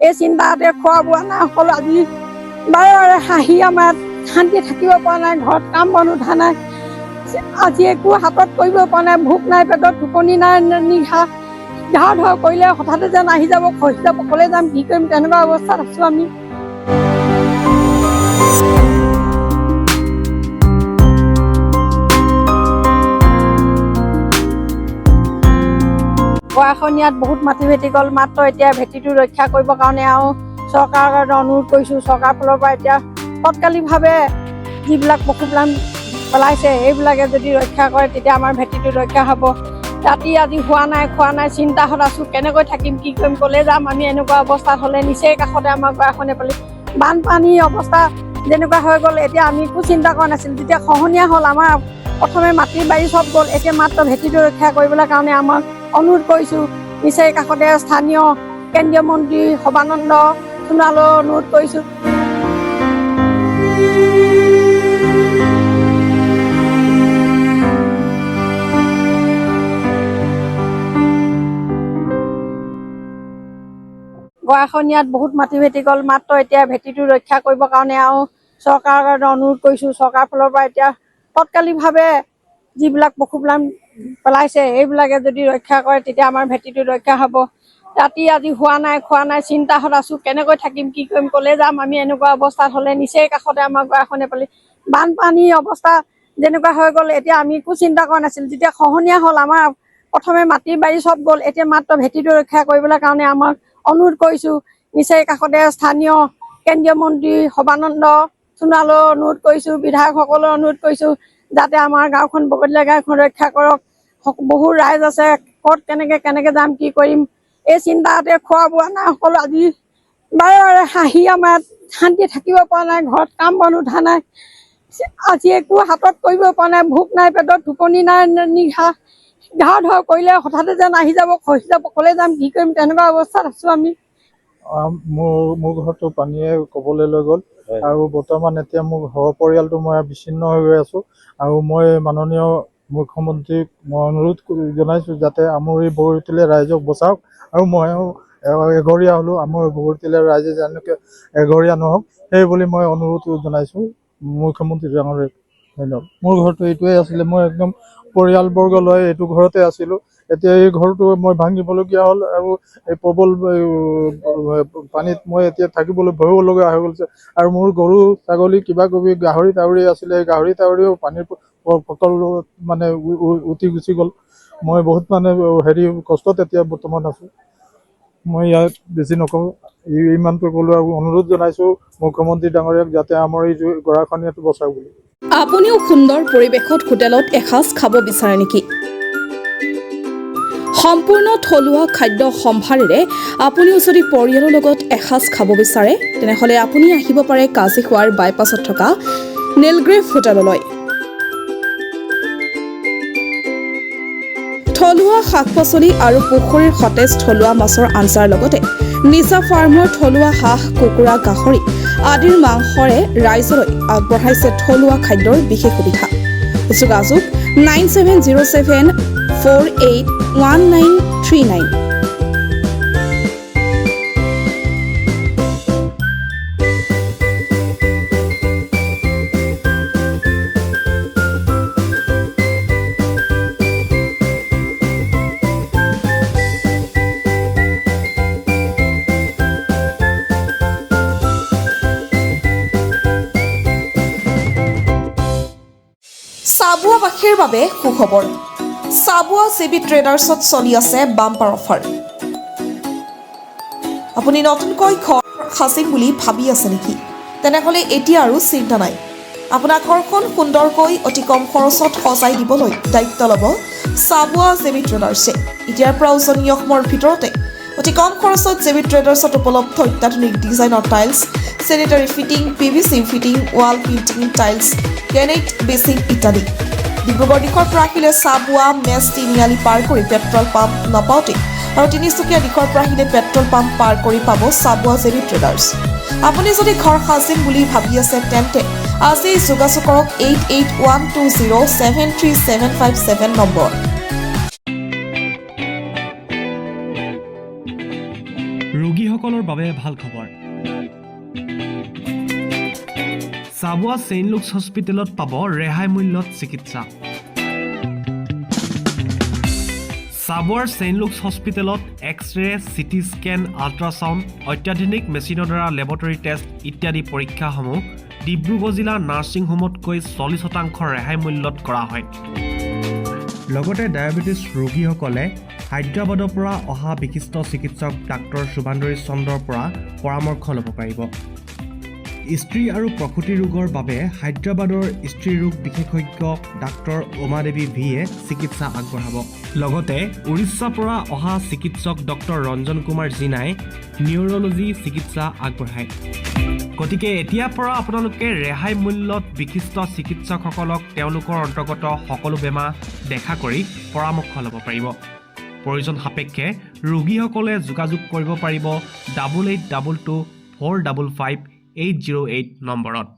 এই চিন্তাতে খোৱা বোৱা নাই সকলো। আজি বাৰে বাৰে হাঁহি আমাৰ শান্তি থাকিব পৰা নাই, ঘৰত কাম বন উঠা নাই, আজি একো হাতত কৰিব পৰা নাই, ভোক নাই পেটত, টোপনি নাই নিশা। ধৰ ধৰ কৰিলে হঠাতে যেন আহি যাব, খহি যাব, ক'লে যাম, কি কৰিম, তেনেকুৱা অৱস্থাত আছোঁ আমি। গৰাখহনীয়াত বহুত মাটি ভেটি গ'ল, মাত্ৰ এতিয়া ভেটিটো ৰক্ষা কৰিবৰ কাৰণে আৰু চৰকাৰৰ অনুৰোধ কৰিছোঁ। চৰকাৰৰ ফালৰ পৰা এতিয়া তৎকালীনভাৱে যিবিলাক পশুপালন পেলাইছে, সেইবিলাকে যদি ৰক্ষা কৰে, তেতিয়া আমাৰ ভেটিটো ৰক্ষা হ'ব। ৰাতি আজি হোৱা নাই, খোৱা নাই, চিন্তাহত আছোঁ, কেনেকৈ থাকিম, কি কৰিম, ক'লে যাম আমি এনেকুৱা অৱস্থাত হ'লে। নিচেই কাষতে আমাৰ গৰাখহনীয়া পালি বানপানীৰ অৱস্থা যেনেকুৱা হৈ গ'ল, এতিয়া আমি একো চিন্তা কৰা নাছিলোঁ। যেতিয়া খহনীয়া হ'ল, আমাৰ প্ৰথমে মাটি বাৰী চব গ'ল। এতিয়া মাত্ৰ ভেটিটো ৰক্ষা কৰিবলৈ কাৰণে আমাক অনুৰোধ কৰিছোঁ। নিচেই কাষতে স্থানীয় কেন্দ্ৰীয় মন্ত্ৰী সৰ্বানন্দ সোণোৱাললৈ অনুৰোধ কৰিছোঁ। গৰাখহনীয়াত বহুত মাটি ভেটি গ'ল, মাত্ৰ এতিয়া ভেটিটো ৰক্ষা কৰিবৰ কাৰণে আৰু চৰকাৰৰ অনুৰোধ কৰিছোঁ। চৰকাৰৰ ফালৰ পৰা এতিয়া তৎকালীনভাৱে যিবিলাক পশুপালন পেলাইছে, সেইবিলাকে যদি ৰক্ষা কৰে, তেতিয়া আমাৰ ভেটিটো ৰক্ষা হ'ব। ৰাতি আজি হোৱা নাই, খোৱা নাই, চিন্তাহত আছোঁ, কেনেকৈ থাকিম, কি কৰিম, ক'লে যাম আমি এনেকুৱা অৱস্থাত হ'লে। নিচেই কাষতে আমাৰ গৰাখহনীয়া পালি বানপানীৰ অৱস্থা যেনেকুৱা হৈ গ'ল, এতিয়া আমি একো চিন্তা কৰা নাছিলোঁ। যেতিয়া খহনীয়া হ'ল, আমাৰ প্ৰথমে মাটি বাৰী চব গ'ল। এতিয়া মাত্ৰ ভেটিটো ৰক্ষা কৰিবলৈ কাৰণে আমাক অনুৰোধ কৰিছোঁ। নিচেই কাষতে স্থানীয় কেন্দ্ৰীয় মন্ত্ৰী সৰ্বানন্দ সোণোৱাললৈ অনুৰোধ কৰিছোঁ, বিধায়কসকললৈ অনুৰোধ কৰিছোঁ, যাতে আমাৰ গাঁওখন, বগলীয়া গাঁওখন ৰক্ষা কৰক। বহুত ৰাইজ আছে, ক'ত কেনেকৈ কেনেকৈ যাম, কি কৰিম, এই চিন্তাতে খোৱা বোৱা নাই সকলো। আজি বাৰে বাৰে হাঁহি আমাৰ শান্তি থাকিব পৰা নাই, ঘৰত কাম বন উঠা নাই, আজি একো হাতত কৰিব পৰা নাই, ভোক নাই পেটত, টোপনি নাই নিশা। ধৰ ধৰ কৰিলে হঠাতে যেন আহি যাব, খহি যাব, ক'লে যাম, কি কৰিম, তেনেকুৱা অৱস্থাত আছোঁ আমি। মোৰ ঘৰটো পানীয়ে কবললৈ লৈ গ'ল। আৰু বৰ্তমান এতিয়া মোৰ ঘৰৰ পৰিয়ালটো মই বিচ্ছিন্ন হৈ গৈ আছোঁ। আৰু মই মাননীয় মুখ্যমন্ত্ৰীক মই অনুৰোধ জনাইছোঁ, যাতে আমাৰ এই বগৰীতলীয়া ৰাইজক বচাওক। আৰু ময়ো এঘৰীয়া হ'লোঁ, আমাৰ বগৰীতলীয়া ৰাইজে যেনেকৈ এঘৰীয়া নহওক, সেই বুলি মই অনুৰোধ জনাইছোঁ মুখ্যমন্ত্ৰী ডাঙৰীয়াক। ধন্যবাদ। মোৰ ঘৰটো এইটোৱে আছিলে, মই একদম পৰিয়ালবৰ্গ লৈ এইটো ঘৰতে আছিলোঁ। এতিয়া এই ঘৰটো মই ভাঙিবলগীয়া হ'ল আৰু এই প্ৰবল পানীত মই এতিয়া থাকিবলৈ ভয়ো লগা হৈ গৈছে। আৰু মোৰ গৰু, ছাগলী, কিবা কিবি গাহৰি তাহৰি আছিলে, এই গাহৰি তাহৰিও পানীৰ সকলো মানে উটি গুচি গ'ল। মই বহুত মানে হেৰি কষ্টত এতিয়া বৰ্তমান আছোঁ। মই ইয়াত বেছি নকওঁ, ইমানটো ক'লোঁ আৰু অনুৰোধ জনাইছোঁ মুখ্যমন্ত্ৰী ডাঙৰীয়াক, যাতে আমাৰ এই গৰাখহনীয়াটো বচাওক বুলি। আপুনিও সুন্দৰ পৰিৱেশত হোটেলত এসাঁজ খাব বিচাৰে নেকি? সম্পূৰ্ণ থলুৱা খাদ্য সম্ভাৰেৰে আপুনিও যদি পৰিয়ালৰ লগত এসাঁজ খাব বিচাৰে, তেনেহ'লে আপুনি আহিব পাৰে কাজিখোৱাৰ বাইপাছত থকা নীলগ্ৰেভ হোটেললৈ। থলুৱা শাক পাচলি আৰু পুখুৰীৰ সতেজ থলুৱা মাছৰ আঞ্জাৰ লগতে নিজা ফাৰ্মৰ থলুৱা হাঁহ, কুকুৰা, গাহৰি আদিৰ মাংসৰে ৰাইজলৈ আগবঢ়াইছে থলুৱা খাদ্যৰ বিশেষ সুবিধা। যোগাযোগ 9707481939। চাবুৱাবাসীৰ বাবে সুখবৰ, চাবুৱা জে বি ট্ৰেডাৰ্ছত চলি আছে বাম্পাৰ অফাৰ। আপুনি নতুনকৈ ঘৰ সাজিম বুলি ভাবি আছে নেকি? তেনেহ'লে এতিয়া আৰু চিন্তা নাই। আপোনাৰ ঘৰখন সুন্দৰকৈ অতি কম খৰচত সজাই দিবলৈ দায়িত্ব ল'ব চাবুৱা জে বি ট্ৰেডাৰ্ছে। এতিয়াৰ পৰা উজনি অসমৰ ভিতৰতে অতি কম খৰচত জে বি ট্ৰেডাৰ্ছত উপলব্ধ অত্যাধুনিক ডিজাইনৰ tiles, sanitary fitting, PVC fitting, wall painting, tiles, granite basin ইত্যাদি। ডিব্ৰুগড় দিশৰ পৰা আহিলে চাবুৱা মেজ তিনিআলি পাৰ কৰি পেট্ৰল পাম্প নাপাওঁতে আৰু তিনিচুকীয়া দিশৰ পৰা আহিলে পেট্ৰল পাম্প পাৰ কৰি পাব চাবুৱা জে বি ট্ৰেডাৰ্ছ। আপুনি যদি ঘৰ সাজিম বুলি ভাবি আছে, তেন্তে আজি যোগাযোগ কৰক 8812073757 নম্বৰত। ৰোগীসকল ৰোগীসকলৰ বাবে ভাল খবৰ। চাবুৱা ছেইণ্ট লুকছ হস্পিটেলত পাব ৰেহাই মূল্যত চিকিৎসা। চাবুৱাৰ ছেইণ্ট লুকছ হস্পিটেলত এক্স-ৰে, চিটি স্কেন, আল্ট্ৰাছাউণ্ড, অত্যাধুনিক মেচিনৰ দ্বাৰা লেবৰেটৰী টেষ্ট ইত্যাদি পৰীক্ষাসমূহ ডিব্ৰুগড় জিলাৰ নাৰ্ছিং হোমতকৈ 40% ৰেহাই মূল্যত কৰা হয়। লগতে ডায়েবেটিছ ৰোগীসকলে হায়দৰাবাদৰ পৰা অহা বিশিষ্ট চিকিৎসক ডাক্তৰ শুভান্দৰী চন্দ্ৰৰ পৰা পৰামৰ্শ ল'ব পাৰিব। স্ত্ৰী আৰু প্ৰসূতি ৰোগৰ বাবে হায়দৰাবাদৰ স্ত্ৰী ৰোগ বিশেষজ্ঞ ডাক্তৰ উমাদেৱী ভিয়ে চিকিৎসা আগবঢ়াব। লগতে উৰিষ্যাৰ পৰা অহা চিকিৎসক ডক্তৰ ৰঞ্জন কুমাৰ জিনাই নিউৰলজি চিকিৎসা আগবঢ়ায়। গতিকে এতিয়াৰ পৰা আপোনালোকে ৰেহাই মূল্যত বিশিষ্ট চিকিৎসকসকলক তেওঁলোকৰ অন্তৰ্গত সকলো বেমাৰ দেখা কৰি পৰামৰ্শ ল'ব পাৰিব। প্ৰয়োজন সাপেক্ষে ৰোগীসকলে যোগাযোগ কৰিব পাৰিব 8822455808 নম্বৰত।